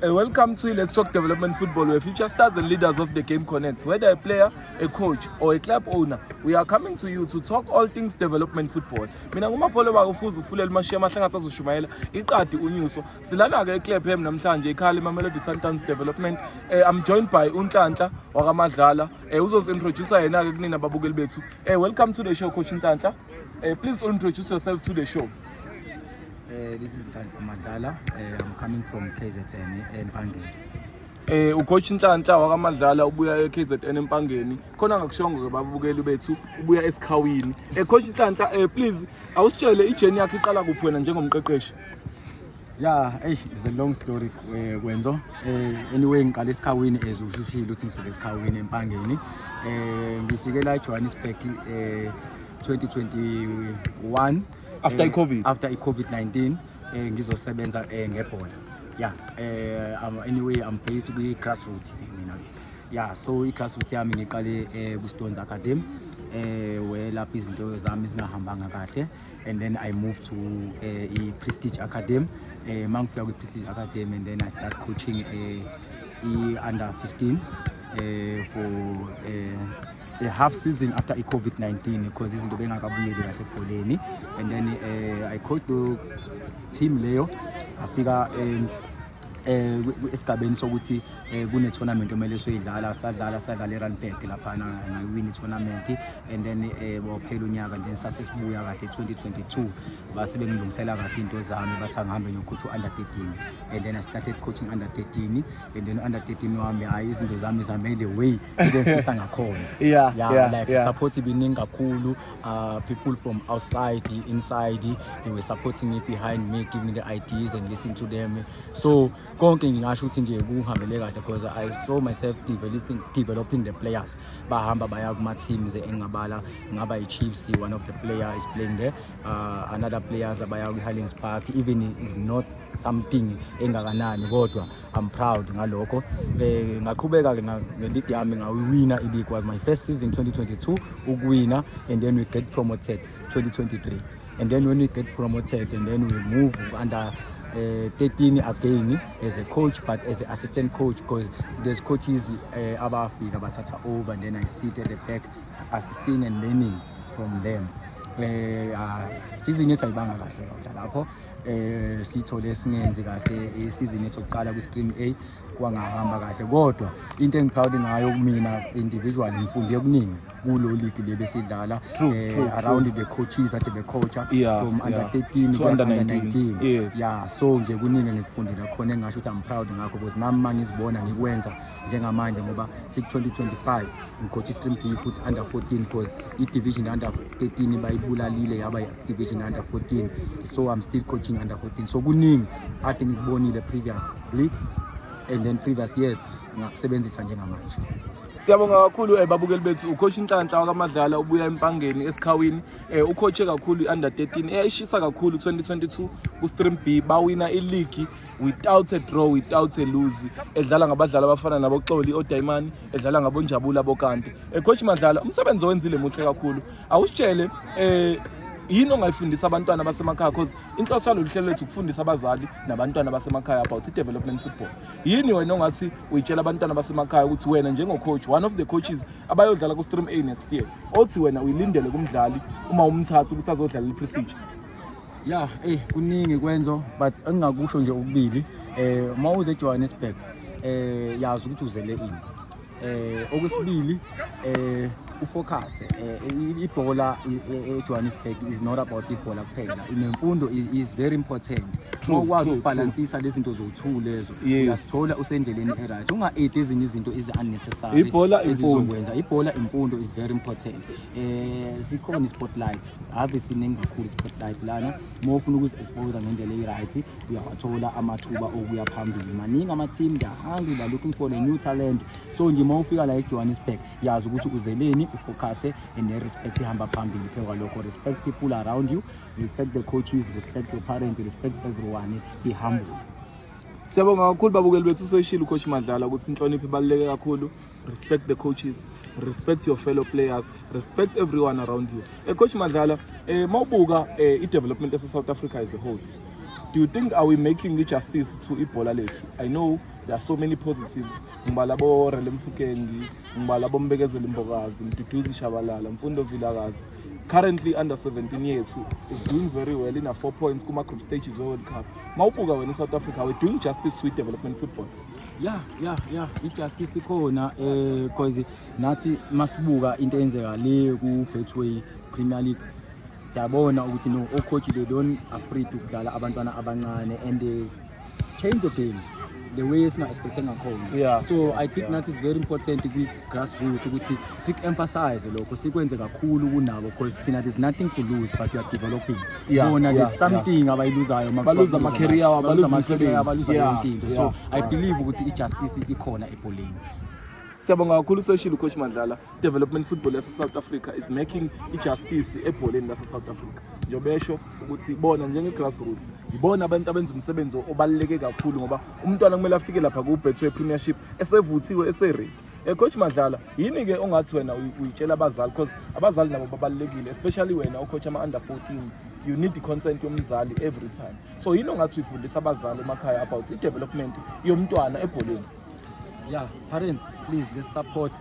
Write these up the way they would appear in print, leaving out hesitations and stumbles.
Welcome to Let's Talk Development Football, where future stars and leaders of the game connect. Whether a player, a coach, or a club owner, we are coming to you to talk all things development football. Mina nguMapholo bakufuza ufulela mashiya amahlangathi azoshumayela iqadi unyuso. Silana-ke eClapham namhlanje ekhaya iMamelodi Sundowns Development. I'm joined by uNhlanhla wakaMadlala. Uzozi-introduce yena-ke kunina ababukeli bethu. Welcome to the show, Coach Nhlanhla. Please introduce yourself to the show. This is Nhlanhla Madlala. I'm coming from KZN, Empangeni. Ucoach Nhlanhla wakaMadlala ubuya eKZN eMpangeni. Khona ngakushongo ke babukeli bethu, ubuya esikhawini. Coach Nhlanhla, please awusitshele ijourney yakhe iqala kuphi wena njengomqeqeshi? Yeah, eish, it's a long story, Kwenzo. Anyway, ngiqala esikhawini, as ushushile ukuthi ngisuke esikhawini eMpangeni. Ngifike la eJohannesburg 2021 After i-COVID? After i-COVID-19, ngizosebenza ngebhola. Yeah, anyway, I'm based kwi grassroots mina ke. Yeah, so i-grassroots yami ngiqale ku-Stones Academy, where lapho izinto zami zingahambanga kahle, and then I moved to i-Prestige Academy. Mangifika kwi-Prestige Academy and then I start coaching i-under 15 for a half season after i-COVID-19, because izinto bengakabuyeli kahle ebholeni. And then I coached the team leyo, afika esigabeni sokuthi kune tournament omele soyidlala. Sadlala eRandburg laphana, ngayiwina i-tournament, and then waphela unyaka and then sase sibuya kahle 2022. Base bengilungisela kahle into zami, bathi angihambe ngiyocoach u-under 13, and then I started coaching under 13, and then under 13 wami, hayi, izinto zami zihambe the way ebengifisa ngakhona. Like support ibiningi kakhulu, people from outside, inside, they were supporting me, behind me, giving me the ideas and listen to them. So konke ngingasho ukuthi nje kuhambele kahle, because I saw myself developing the players. Bahamba baya kuma teams engabala, ngaba i-Chiefs, one of the player is playing there, another players abaya kwi-Highlands Park. Even is not something engakanani, kodwa I'm proud ngalokho. Ngaqhubeka ke nge-league yami, ngayiwina i-league. Was my first season 2022 ukuwina, and then we get promoted 2023. And then when we get promoted and then we move under 13 again as a coach, but as an assistant coach, because there's coaches abafika bathatha over, and then I sit at the back assisting and learning from them. Season yethu ayibanga kahle kodwa lapho sithole singenzi kahle isizini yethu yokuqala kwi-Stream A, kwangahamba kahle. Kodwa into engiproud ngayo mina individually, ngifunde okuningi kulo league le besidlala around the coaches ade becoacha from under 13 To kuya under under 19. 19. Yeah, so nje kuningi engikufundile khona engingasho ukuthi I'm proud ngakho, because nami uma ngizibona ngikwenza njengamanje, ngoba siku-2025, ngicoach i-Stream B futhi under 14, because i-division under 13 bayibulalile, yaba i-division under 14, so I'm still coaching under 14. So kuningi ade ngikubonile previous league and then previous years, ngakusebenzisa njengamanje. Siyabonga kakhulu, babukeli bethu. Ucoach Nhlanhla wakaMadlala ubuya eMpangeni esikhawini. Ucoache kakhulu i-under 13 eyayishisa kakhulu 2022 ku-Stream B, bawina i-league without a draw, without a lose, edlala ngabadlali abafana naboXoli oDaimani, edlala ngabonjabula bokanti. Coach Madlala, umsebenzi owenzile muhle kakhulu. Awusitshele, yini ongayifundisa abantwana basemakhaya? Because inhloso yalolu hlelo lethu ukufundisa abazali nabantwana basemakhaya about i-development football. Yini wena ongathi uyitshela abantwana basemakhaya ukuthi wena njengo-coach, one of the coaches abayodlala ku-Stream A next year, othi wena uyilindele kumdlali uma umthatha ukuthi azodlala i-Prestige? Yeah, kuningi, Kwenzo, but engingakusho nje okubili. Uma uze eJohannesburg, yazi ukuthi uzele ini. Okwesibili, ufocus. Ibhola eJohannesburg is not about ibhola kuphela. Inemfundo is very important. Uma ukwazi ukubalansisa lezi zinto zowu-two lezo, uyasithola usendleleni e-right. Unga-add ezinye izinto ezi-unnecessary. Ibhola, imfundo. Ezizokwenza ibhola, imfundo is very important. Sikhona i-spotlight, ave siningi kakhulu i-spotlight lana. Uma ufuna ukuzi-expose ngendlela e-right, uyawathola amathuba okuya phambili. Maningi ama-team, they are hungry, they are looking for the new talent. So nje uma ufika la eJohannesburg, yazi ukuthi uzeleni, ufocuse, and ne-respect ihamba phambili. Phezu kwalokho, respect people around you, respect the coaches, respect your parents, respect everyone, be humble. Siyabonga kakhulu, babukeli bethu. Useshilo ucoach Madlala ukuthi inhlonipho ibaluleke kakhulu. Respect the coaches, respect your fellow players, respect everyone around you. Coach Madlala, mawubuka i-development yase-South Africa as a whole, Do you think, are we making i-justice to ibhola lethu? I know there are so many positives. Ngibala bo-Rele Mofokeng, ngibala boMbekezeli Mbokazi, Mduduzi Shabalala, Mfundo Vilakazi. Currently under 17 yethu is doing very well, ina 4 points kuma-group stages we-World Cup. Mawubuka wena i-South Africa, we're doing justice to i-development football? Yeah, i-justice ikhona, cause nathi masibuka into eyenzeka le ku-Betway Premier League, siyabona ukuthi no, o-coach, they don't afraid ukudlala abantwana abancane and they change the game the way esinga-expecte ngakhona. So I think nathi it's very important kwi-grassroot ukuthi siku-emphasize lokho, sikwenze kakhulu kunabo, because thina there's nothing to lose, but we are developing. Bona, there's something abayiluzayo uma Baluza kuthiwa ama-career wabo, baluza baluza ama-career, imisebenzi. baluza yonke into. So I believe ukuthi i-justice ikhona ebholeni. Siyabonga kakhulu. Seshilo Coach Madlala, development football yase-South Africa is making i-justice ebholeni lase-South Africa, njengoba esho ukuthi bona njenge-grassroots ibona abantu abenza umsebenzi obaluleke kakhulu, ngoba umntwana kumele afike lapha ku-Betway Premiership esevuthiwe, ese-ready. Coach Madlala, yini-ke ongathi wena uyitshela abazali? Because abazali nabo babalulekile, especially wena ucoach ama-under 14, you need i-consent yomzali every time. So yini ongathi uyifundisa abazali emakhaya about i-development yomntwana ebholeni? Yeah, parents, please, let's support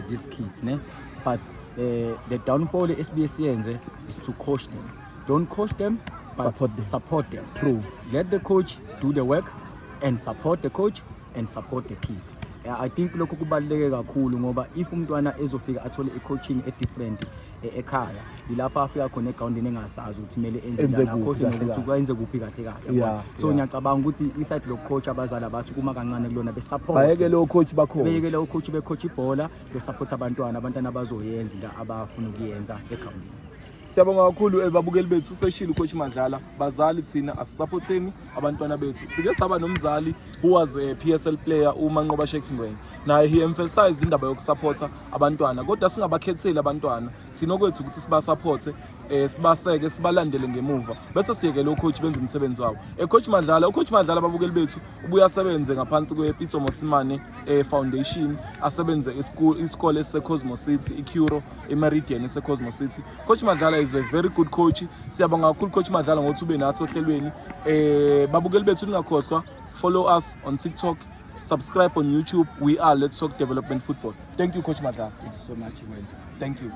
these kids, ne? But the downfall esibuye siyenze is to coach them. Don't coach them, but Support them. Support them. True. Let the coach do the work and support the coach and support the kids. Yeah, I think lokho kubaluleke kakhulu, ngoba if umntwana ezofika athole i-coaching e-different ekhaya, yilapho afika khona egrawundini engasazi ukuthi kumele enze Enze njani, kuphi akhohlwe kahle nokuthi kahle. enze kuphi kahle kahle. So ngiyacabanga ukuthi i-side loku-coach, abazali abathi kuma kancane kulona, besupport. Bayekele o-coach bakhona. Beyekele o-coach be-coach ibhola, besupport abantwana, abantwana bazoyenza into abafuna ukuyenza egrawundini. Siyabonga kakhulu, babukeli bethu. Seshilo Coach Madlala, bazali thina asisupporteni abantwana bethu. Sike saba nomzali who was a PSL player, uManqoba Shakes Ngwenya, naye he emphasized indaba yokusupporta abantwana, kodwa singabakhetheli abantwana. Thina okwethu ukuthi sibasupporte, sibaseke, sibalandele ngemuva, bese siyekele o-coach benze umsebenzi wabo. Coach Madlala, uCoach Madlala, babukeli bethu, ubuye asebenze ngaphansi kwe-Pitso Mosimane Foundation, asebenze isikole ese-Cosmo City, iCuro, iMeridian ese-Cosmo City. Coach Madlala is a very good coach. Siyabonga kakhulu, Coach Madlala, ngokuthi ube nathi ohlelweni. Babukeli bethu, ningakhohlwa follow us on TikTok, subscribe on YouTube. We are Let's Talk Development Football. Thank you, Coach Madlala. Thank you so much, Wenza. Thank you.